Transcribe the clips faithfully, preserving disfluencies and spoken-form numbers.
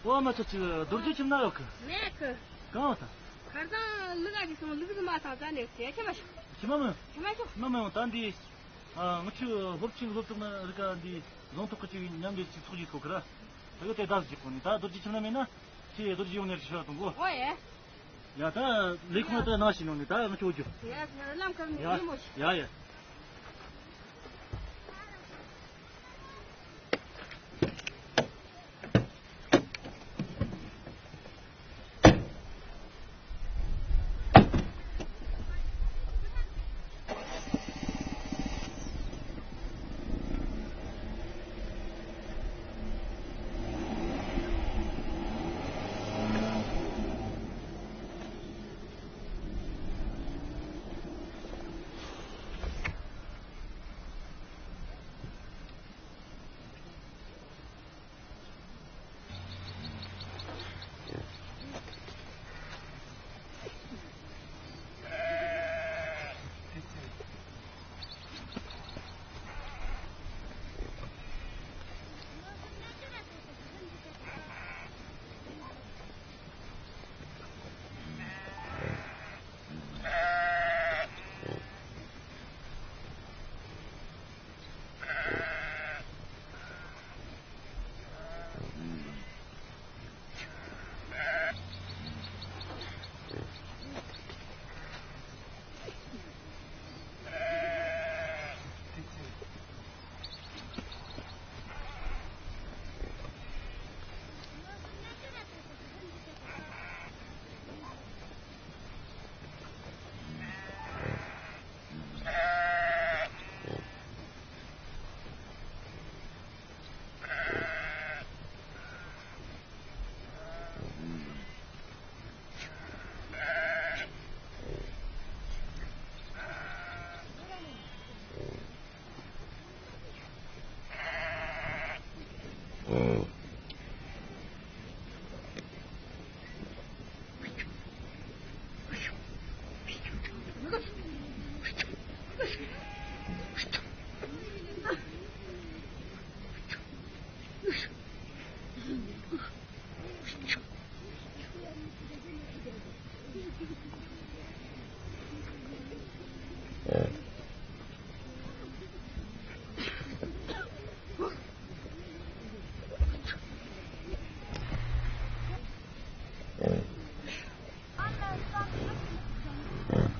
ཨོ་མ་ཚོ་ཅིག་རྡོ་རྗེ་ཁྱིམ་ན་ཡོད་གི། མེད་གི། གང་ཡོད་ད། ཁར་སང་ལུག་ཨ་ཅིག་སོང་ལུག་ཟི་མ་ཚང་ཙ་ནས་དེ་ཁྱིམ་མ་ཤོག་ཁྱིམ་མ་མི། ཁྱིམ་མ་ཤོག་མི་མི་ཡོང་ད་འདི། ཨ་ང་ཆུ་སློབ་ཆུང་སློབ་ཕྲུག་ན་རི་ཀ་འདི་བཟང་ཐོག་གི་ཅིག་མཉམ་འབྲེལ་ཅིག་ཚོགས་ཀྱི་ཐོག་གི་ར། ད་གི་དེ་ད་ཟིག་གོ་ནི་ད་རྡོ་རྗེ་ཁྱིམ་ན་མེད་ན། ཁྱེད་རྡོ་རྗེ་ཡོང་ནས་ཤོག་དང་གོ། ཨོ་ཡེ། ཡ་ད་ལས་ཁུངས་ད་ནང་ཞིག་ནང་ནས་ད་ང་ཆོ་འོ་རྒྱུ། ཡ་ལམ་ཁ་ནས་ཡ་ཡིན་མོ་ཤི། ཡ་ཡ།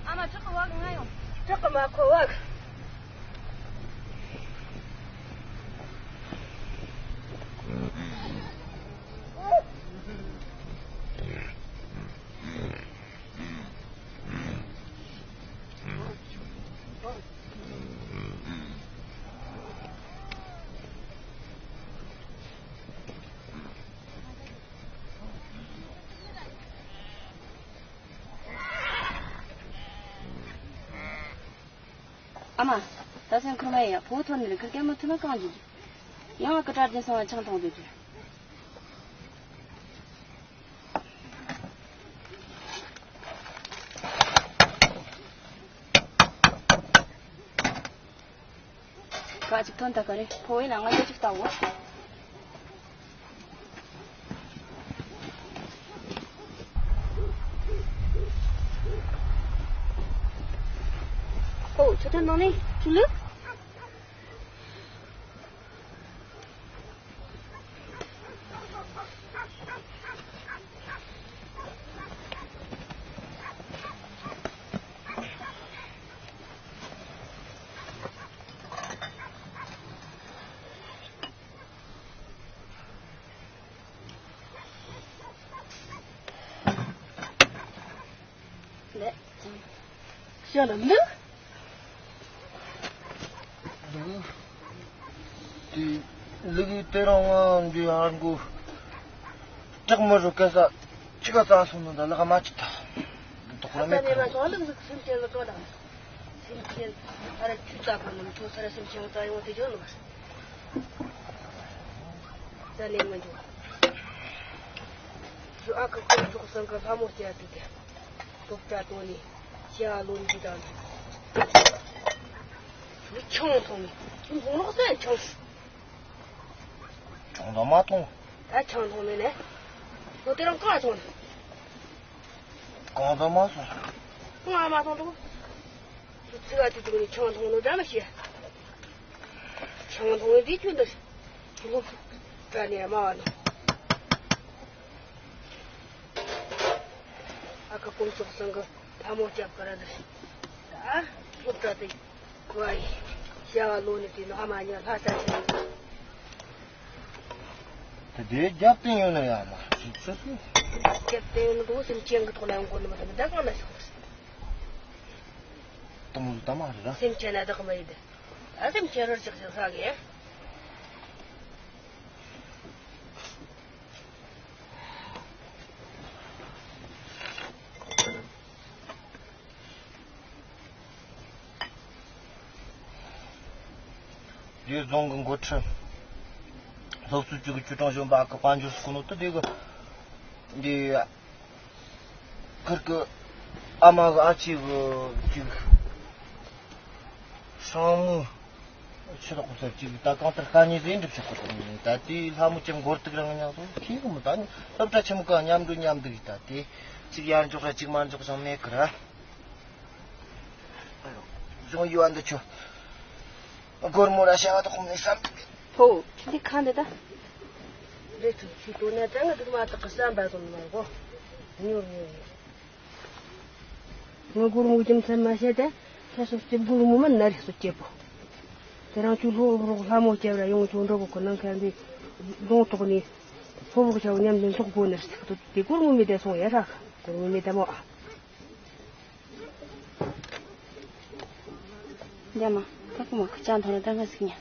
ཨ་མ་ཅག་གི་བག་ང་ཡོང་། ཅག་གི་མ་ཁོ་བག་ཨ་མ། ད་སེམས་ཁུར་མ་ཡ་ཕོ་ཐོར་ནས་ཁུར་སྐད་མ་ཐུབ་ན་གང་བྱེད་རྒྱུ། ཡང་ཨ་ཁུ་གྲྭ་རྒྱུན་སོང་བ་ཆང་འཐུང་འདོད་རྒྱུ། ག་ཅིག་ཐོན་ད་ག་རེ་ཕོ་བའི་ནང་ང་ཅིག་ལྟ་འོ། ཨོ་ཆུ་ཐོན་ནང་ནས་ཆུ་ལུད། ཤ་ལ་ལུག་དེ་ལུག་དེ་རང་ང་འདི་ཨར་མགོ་སྐྲག་མི་རུ་སྐད་ས་ཅི་ག་ཙང་སོང་ནོ་ད་ལག་མ་ཅི་ད་དོག་ལ་མེད་ད་ནས་མ་ཚོ་ལུག་ཟིག་སེམས་ཅན་ལ་ཚོ་དང་སེམས་ཅན་ཨ་ར་ཆུ་ཙག་པ་ནམ་ཚོ་ས་ར་སེམས་ཅན་ཙ་ཡོང་དེ་ཅོ་ནོ་ཙ་ནས་མ་འཇུ་ཞུ་ཨ་ཁུ་ཁུ་འཇུག་སང་གི་ལྷ་མོ་སྐྱ་དུ་དེ། སྟོབས་དྲག་ཏོ་ནི་ཤ་ལོན་གྱི་དང་། ཆུ་ཆང་འཐུང་ནི་ཆུ་འཐུང་ལོག་སེ་ཆང་། ཆང་དང་མ་འཐུང་། ད་ཆང་འཐུང་མེད་ནས། ཁོ་དེ་རིང་གང་ལ་སོང་། གང་ལ་མ་སོང་། གང་ལ་མ་སོང་འདུག་ཚིག་ཨ་ཏི་དུག་ནི་ཆང་འཐུང་ནོ་འདྲ་མི་ཤེས། ཆང་འཐུང་ནི་འདི་ཁྱོད་འདི་ལོ་བཀྲ་ནས་མ་བ་ནོ། ཨ་ཁ་ཀུན་སོགས་སང་གི་ལྷ་མོ་སྐྱབས་ཀ་ར་འདི། ཨ་སློབ་གྲྭ་དེ་བ་ཡི་བྱ་བ་ལོ་ནི་དེ་ནོ་ཨ་མ་ཉ་ལྷ་ས་ཆེན། དེ་དེའི་རྒྱབ་རྟེན་ཡོད་ན་ཡང་མ་ཞིག་ཚོད་དེ། རྒྱབ་རྟེན་ཡོད་ན་འདུག་སེམས་ཅན་གྱི་ཐོག་ལ་ཡོང་གོ་ནི་མ་དེ་མི་ད་གང་ན་ཞོག་སྟོང་ལུ་ད་མ་རེད་ར། སེམས་ཅན་ན་བདག་མ་ཡིན་ཏེ། ཨ་སེམས་ཅན་རོར་ཅག་ཅག་ས་གི། རྒྱུད་རྫོང་གི་འགོ་ཁྲིད། སློབ་གསོ་བཅུ་གི་ཅུ་ཀྲང་གཞོན་པ་གི་དཔལ་འབྱོར་སྐུ་ནོ་ཏི་དེ་གི། འདི། ཁིར་གི་ཨ་མ་གི་ཨ་ཅེ་གི་ཅིག་ཧྲང་མུ་ཆི་རོགས་ས་ཅིག་ད་གང་ལྟར་དཀའ་ངལ་རེ་འགྲུབ་ཆོག་གི་དང་ད་དེ་ལྷ་མོ་ཅན་འགོར་དུག་རང་ཉག་སོ་ཁྱི་གི་མི་ད་ནི་སློབ་གྲྭ་ཆེན་མོ་ག་མཉམ་འགྲོ་མཉམ་འདུག་ད་དེ་ཅིག་ཡར་འཇོག་ར་ཅིག་མར་འཇོག་ཅང་མེད་གི་ར། གཞུང་ཡུལ་བ་འདི་ཆོ། སྒོར་མོ་ར་བྱ་བ་དག་ཁོམ་ནས་བསམ་འདུག་ཕོ། ཁྱི་འདི་ཁ་འདི་ད། རེད་ཚུལ་ཁྱི་དོ་ནས་ད་ང་འདུག་མ་དག་གི་བསམ་པ་དོན་མ་གོ། ཉོར་ཉོར་ཉོར། ང་སྒོར་མོ་རྒྱུ་མཚན་མ་བཤད་དེ། ཁྱེད་སོ་སྐྱེ་སྒོར་མོ་མ་ན་རེ་སོ་སྐྱེ་པོ། དེ་རང་ཚོའི་སློབ་རོགས་ལྷ་མོ་སྐྱབས་ར་ཡོང་ཆུང་འགྲོ་གོ་ཁོ་ནང་ཁ་འདི། ལོང་ཐོག་ནས། སློབ་རོགས་ཆ་བོ་མཉམ་དུ་འཚོགས་དགོས་ནས་ཟེར་དུ་དེ་སྒོར་མོ་མི་དེ་སོང་ཡ་ར་ཁ་སྒོར་མོ་མི་དེ་མོ་ཨ། རྒྱ་མ། ཁ་ཁུ་མ་ཁ་ཅང་ཐོ་ན་ད་ང་ཟིག་ཉ།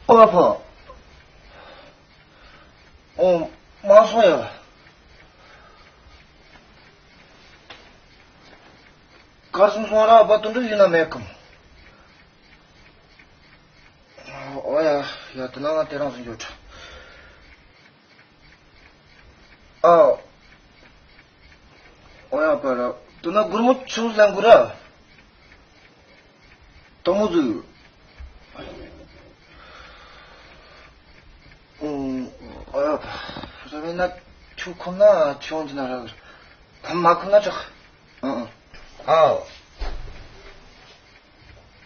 ཨོ་ཨ་ཕ། ཨོ། མ་སོང་ཡ། གར་སོང་སོང་ར་བ་དུ་འགྲིག་ཡིན་ན་མེད་གམ། ཨོ་ཡ། ཡ་དེ་ན་ང་དེ་རང་སོང་འགྱོ་ཁྲ། ཨ། ཨོ་ཡ་པ་ར། དུ་ན་སྒོར་མོ་ཆུང་ལ་འགུ་ར། དོ་མོ་ཟུ། ཨོ་ཡ་པ། ར་བས་ན་ཆུ་ཁོམ་ན་ཆུང་ཅི་ན་ར། ད་མ་ཁོམ་ན་ཆོག་ཨ་ཨ།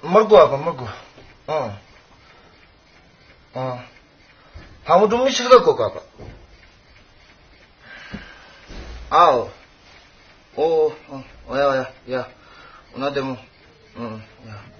ཨ། མི་དགོས་ཨ་པ་མི་དགོས། ཨ། ཨ། ལྷ་མོ་སྒྲུང་མི་ཞིག་ལ་གོ་ཀ་པ། ཨའོ། ཨོ། ཨོ་ཡ་ཡ་ཡ། འོ་ན་བདེ་མོ། ཨ་ཡ།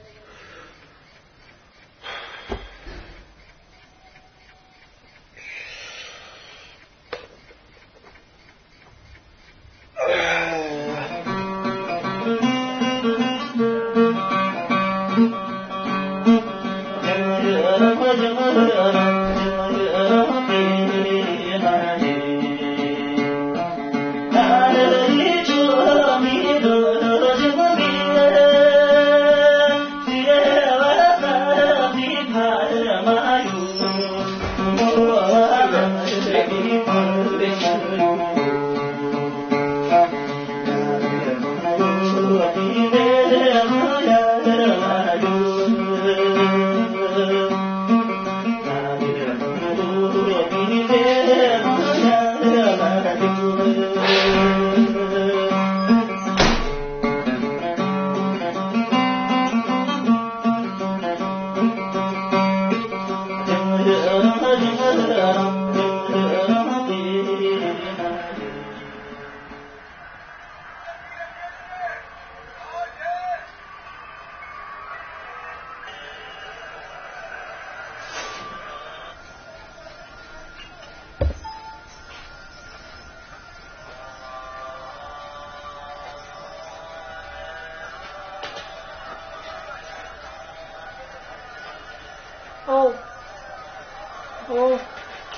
ཨོ།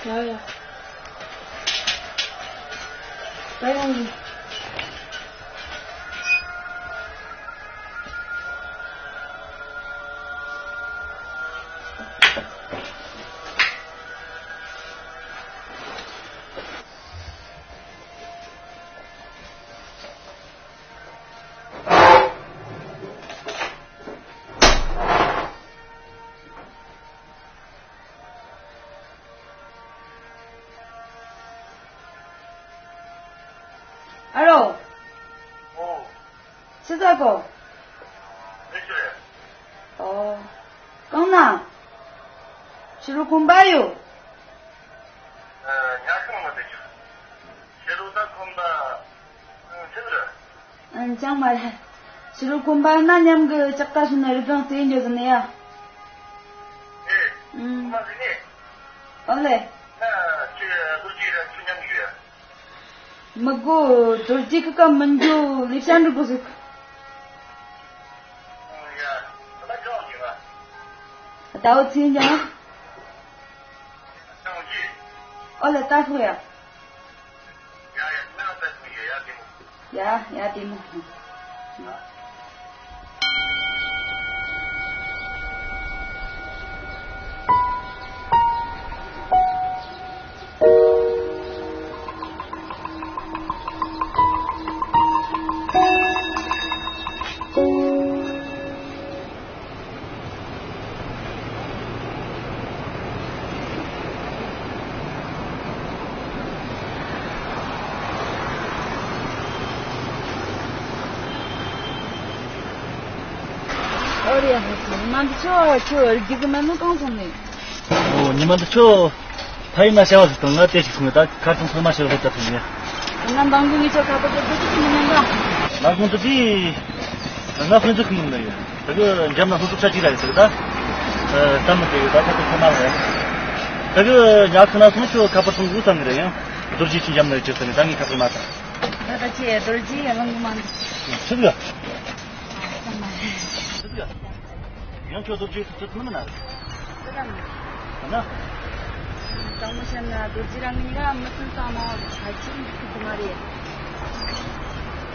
ཡ་ཡ། ད་ཡོང་གི། ཨ་རོ། ཨོ། ཆི་ཟེར་གོ། ཨོ། གང་ན། ཕྱི་རུ་ཁོམ་པ་ཡོད། ཨ། ཉལ་ཁང་ལ་བསྡད་ཀྱི། ཕྱི་རུ་ད་ཁོམ་པ། ཨ། ཅི་རེད། ཨ། ཅང་མ་རེད། ཕྱི་རུ་ཁོམ་པ་ན་མཉམ་གི་ལྕགས་རྟ་ཞོན་ན་རི་སྒང་རྩེ་འཇོག་ཟིན་ནས་ཡ། ཨེ། ཨུམ། ཁོམ་པ་ཟིན་ནས། ཨོ་ལེ། ན་ཅི་རྡོ་རྗེ་ར་ཚུར་མཉམ་ཡོད་ཡ། མི་དགོས། རྡོ་རྗེ་གི་ཀ་མི་འགྱོ། ལས་བྱ་འགྲོ་དགོས་ཟིག་ཡ། ད་ལྟ་གང་ཡིན་ང་། ཟླ་བོ་ཚེ་འཇང་། ཨོ་ལེ། ད་ཤོག་ཡ། ཡ་ཡ། ན་ད་ཐུང་ཡ། ཡ་དེ་མོ། ཡ་ཡ། དེ་མོ། ཨོ་རེད། ཉི་མ་འདི་ཆོ་ཁྱོད་རིག་རྒྱུ་གི་མེད་ནོ་གང་སོང་ནས། ཨོ། ཉི་མ་འདི་ཆོ་ཕ་ཡུལ་ན་བྱ་བ་ཟིག་དང་ང་དེ་ཞིག་སོང་ངས། ད་ཁ་སང་ཚང་མ་ཕྱིར་སླེབས་ད་ཐུབ་ངས། ང་འདང་གི་ངེད་ཆོ་ཁ་པར་དུ་བསྡུ་ཐུབ་ཀྱི་མི་ཉན་པ། ང་ཁོང་ཚོ་དེ་ང་དཔེ་མཛོད་ཁང་ནང་ཡོད། ད་གི་འཇམ་ན་ལྷོ་ཕྱོགས་ཆ་གཅིག་ལ་ཡོད་ཟེར་གི་ད། ཨ། ད་མི་དེ་ཡོད། ད་ཁ་ཐུག་ཁོ་མ་རེད། ད་གི་ཉལ་ཁང་ན་སོང་ཁྱོད་ཁ་པར་སོང་འུ་ཚང་གི་རེད། ཡང་རྡོ་རྗེ་ཆུ་འཇམ་ན་ཡོད་ཅེས་ཟེར་ནས་ད་ངས་ཁ་པར་མ་བཏང་། ད་ད་ཅི་རྡོ་རྗེ་ཡང་ལང་གི་མ་འདུག་ཆི་ཟིག་ཨ། ཡང་ཁྱོད་རྡོ་རྗེ་ཐུག་ཐུབ་མིན་ན། ཐུབ་ན། དྲང་མོ་བཤད་ན་རྡོ་རྗེ་རང་ཉིད་ལ་མི་ཚོན་ཙང་ན་ཆ་ཆེན་ཐུག་གི་མ་རེད།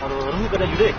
ཨ་རོ། རང་ཉིད་ག་ད་ཡོད་རེད།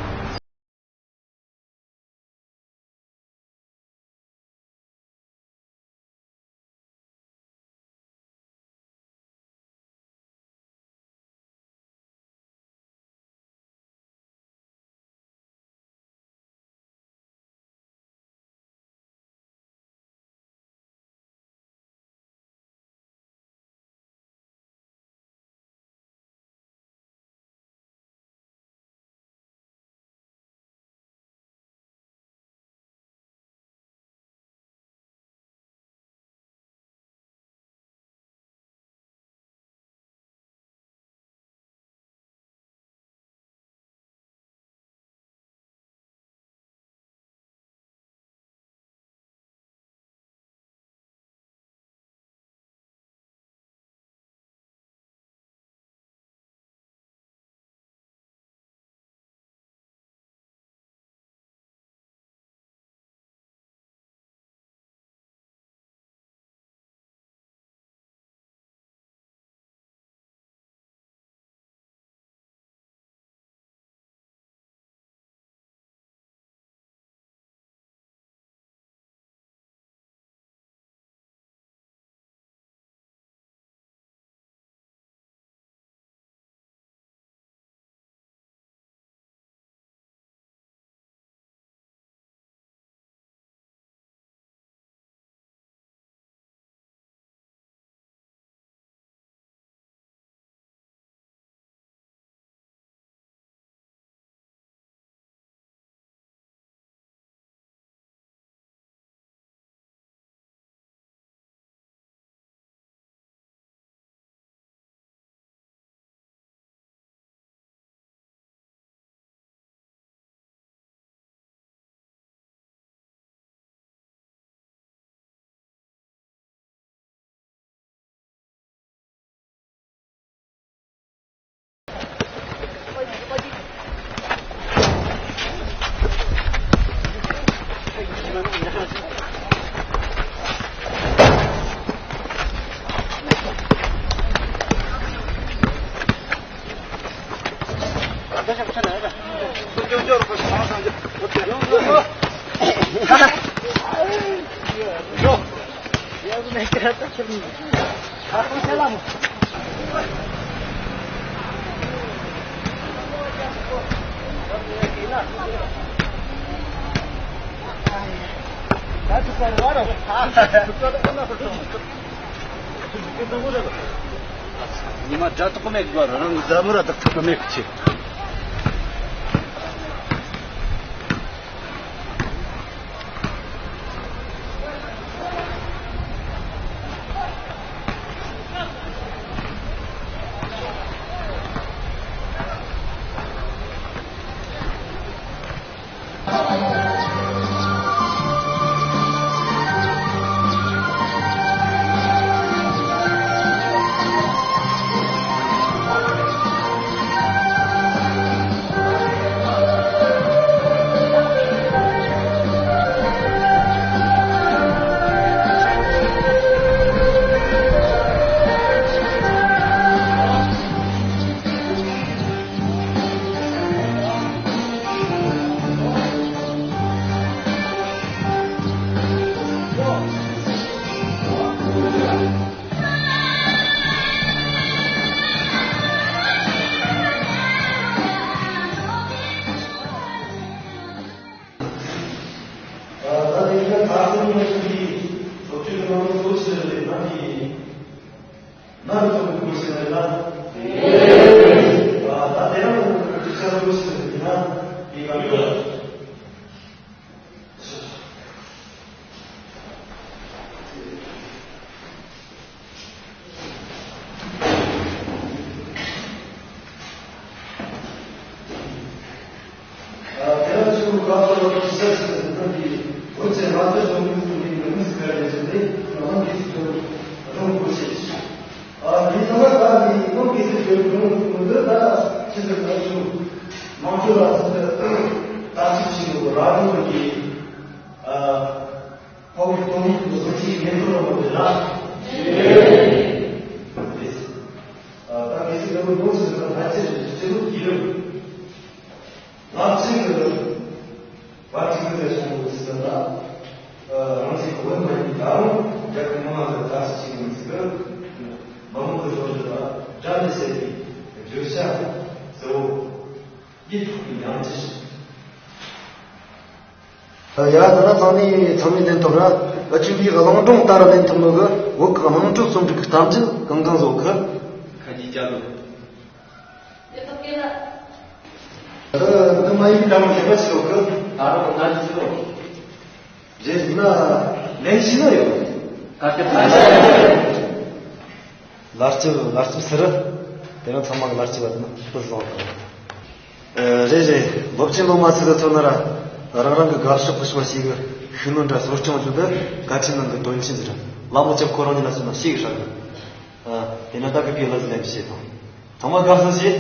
ཉི་མ་དགྲ་ཐོག་མེད་གི་རང་གི་འཛམ་བུ་ར་དག་ཐོག་མེད་གི་ཆེ། ད་དེ་ག་ད་གསུམ་ནས་ཀྱི་སློབ་ཕྲུག་ནང་ལོ་ཆེ་བའི་ནང་གི་ནར་ཐོན་དགོས་ཟེར་ན། ད་དེ་རང་གི་ཆ་དགོས་ཟེར་ན་དེ་ག་ཡོད། དེ་ལ་ཆུ་བོ་ཁ་ཐོར་བ་དང་ཤར་ཕྱིན་པའི་ནང་གི་བོད་ཀྱི་ང་ཚོ་ཚོ་མི་ཚོ་ནི་མི་མི་སི་ཀ་རེ་བྱས་ཏེ་རང་གིས་ཚོ་རང་དགོས་ཤེས། ཨ་འདི་ཚང་མ་ད་འདི་ཁོང་གིས་ཚོ་ཚོ་རང་དགོས་འདི་ད་ཕྱི་ཚོ་ང་ཚོ་མང་ཚོགས་ལ་ཚོ་ད་ཅི་ཕྱིན་འདུག་ར་རང་གི་ཨ་ཕ་བུ་གཏོང་མི་བཟོ་ཅིག་མེད་འགྲོ་རང་དགོས་ལ། ཨ་ད་གལ་སྲིད་ང་ཚོ་ཚོ་ཚོ་ད་ཕལ་ཆེར་ཕྱི་ཚོ་གི་རེད། ང་གཅིག་གི་བར་གཅིག་ཏུ་བྱུང་བའི་ཟིན་ལ། རང་གཅིག་གི་བོད་མ་ཡིན་ད་རུང་རྒྱལ་ཁབ་མི་མང་གི་བདག་ཞིག་ཡིན་ཚུལ་མི་མང་གི་བཟོ་རྒྱུ་ལ་དགྲ་འདི་ཟེར་བའི་བརྗོད་བྱ་གཙོ་བོ་ཡིད་འཕྲོག་པའི་ཉམས་ཅི་ཞིག་ཡ་ད་ལྟ་ཚང་མས་ཚང་མས་ལེན་ཐུབ་ར། ཨ་ཆུ་བའི་གླིང་སྒྲུང་ལྟར་ལེན་ཐུབ་ནོ་གི་བོད་ཀྱི་དམངས་ཁྲོད་རྩོམ་རིག་གི་གཏམ་རྒྱུད་གང་གང་བཟོ་གི་ཁ་ཅིག་ཅག་གི་འདི་མ་ཡིན་ད་མ་ཞེ་པ་ཞིག་ཡོད་གི་ད་རུང་ན་ཞིག་ཡོད། རེད་ན་ལན་ཞིག་ན་ཡོད། ག་ཚོད་ཕན་ཞིག་ཡོད། ལར་སྐྱིབས་ལར་སྐྱིབས་ཟེར། དེ་རིང་ཚང་མ་གི་ལར་སྐྱིབས་བ་དེ་ན་སྤུ་བཟང་དང་། རེད་རེད། སློབ་ཆེན་སློབ་མ་ཚོས་ཚོར་ན་ར་རང་རང་གི་དགའ་ཕྱོགས་ཕུ་ཕྱོགས་ཤིག་གི་ཤུགས་སྣོན་འདྲ་གསོ་སྐྱོང་བྱུང་སྟེ་བཀའ་ཁྲིམས་ནང་གི་དོན་ཆེན་ཟེར་ལ་མོ་ཅབ་ཁོ་རང་ཉིད་ལ་སོན་ན་ཤེས་གི་ཧྲ་གི་དེ་ན་ད་གི་པི་ལ་ཟི་ལན་བྱེད་དང་། ཚང་མ་དགའ་བསུ་ཞུ།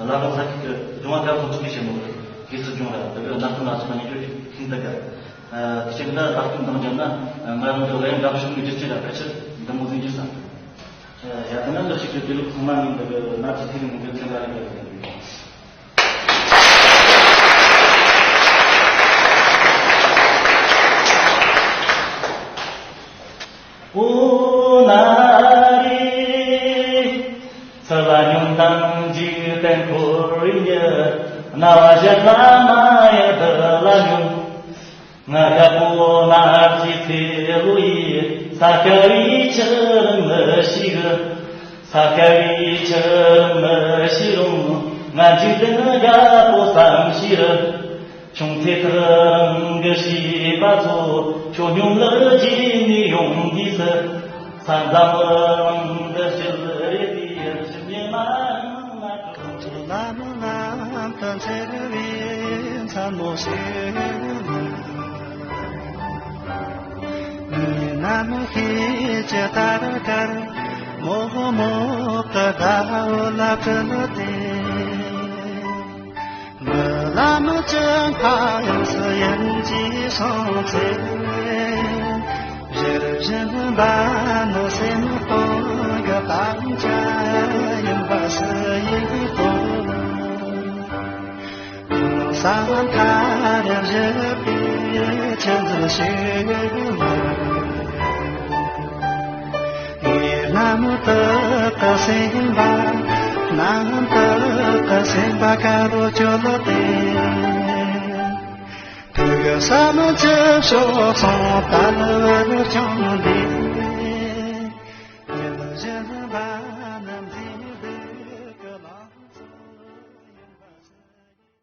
བླ་སྒང་ས་ཁུལ་གྱི་ལྗོངས་དགའ་ཚོགས་ཚོགས་ཀྱི་ཆེན་མོ་གི་སྲིད་སྐྱོང་ར་དེ་གའི་མདའ་སྟོན་ལ་སོགས་ཉེ་ཆར་ཤིང་ད་ག་དེ་ཆེད་ན་ལག་ཁྱིམ་དང་འཇམ་ན་ང་རང་གི་ལ་ཡང་འདབ་ཕྱོགས་ནས་རྒྱུ་རྐྱེན་ལ་ཕལ་ཆེར་འདི་མོ་ཟིན་རྒྱུ་ས། ཡ་དེ་ན་འདི་ཞིག་གི་དུས་ལུགས་ཚང་མ་ནི་འདི་གི་ན་ཚི་ཐི་རིང་གི་ཚན་ལ་རིག་པ་རེད། ཨོ་ན་རེ། ཚ་ལ་ཉུང་དང་འཇིག་རྟེན་འཁོར་བའི་ཉི། རྣ་བ་བཞིན་ལ་མ་ཡ་འདི་ལ་ཉུང་། ང་དགའ་པོ་ན་ཚི་ཚེ་ལོ་ཡི། ས་དཀའ་བའི་ཆུ་མི་ཤི་གི་ས་དཀའ་བའི་ཆུ་མི་ཤི་རུང་། ང་འཇིག་རྟེན་དགའ་པོ་བསམ་ཤི་རུ། ཆུང་ཚེ་ཐག་རིང་གི་བྱིས་པ་ཚོ་ཁྱོད་སྙོམས་ལ་རྗེས་ནས་ཡོང་དུས་སུ། ས་འཛམ་གླིང་འདི་ཕྱིར་རེད་དེ་ཕྱི་ཉིན་མ་ཡང་ང་ཚོ། ལམ་ལམ་དུ་འཚེར་བའི་མཚན་མོ་ཞིག་ནི། ནམ་ཤེས་ཀྱི་ལྟར་དཀར་མོག་མོག་གི་ཟླ་འོད་ལ་བཀུད་དེ། འབུམ་ལམ་གྱི་མཁའ་དབྱིངས་སུ་ཡིན་གྱི་སོང་ཚེ། ཞེ་བཞིན་པ་ནི་སེམས་གཏིང་གི་དམ་བཅའ་ཡིན་ མཐའ་རབ་བཞི་པའི་ཆུ་འཛིན་ཞིག་ལ། ངའི་རྣམ་དག་གི་སེམས་པ། རྣམ་དག་གི་སེམས་པ་དཀར་པོ་བཅོལ་ཏེ། ཐུགས་བསམ་ཅི་ཤོག་སོང་ད་ལ་བར་བྱུང་འདི།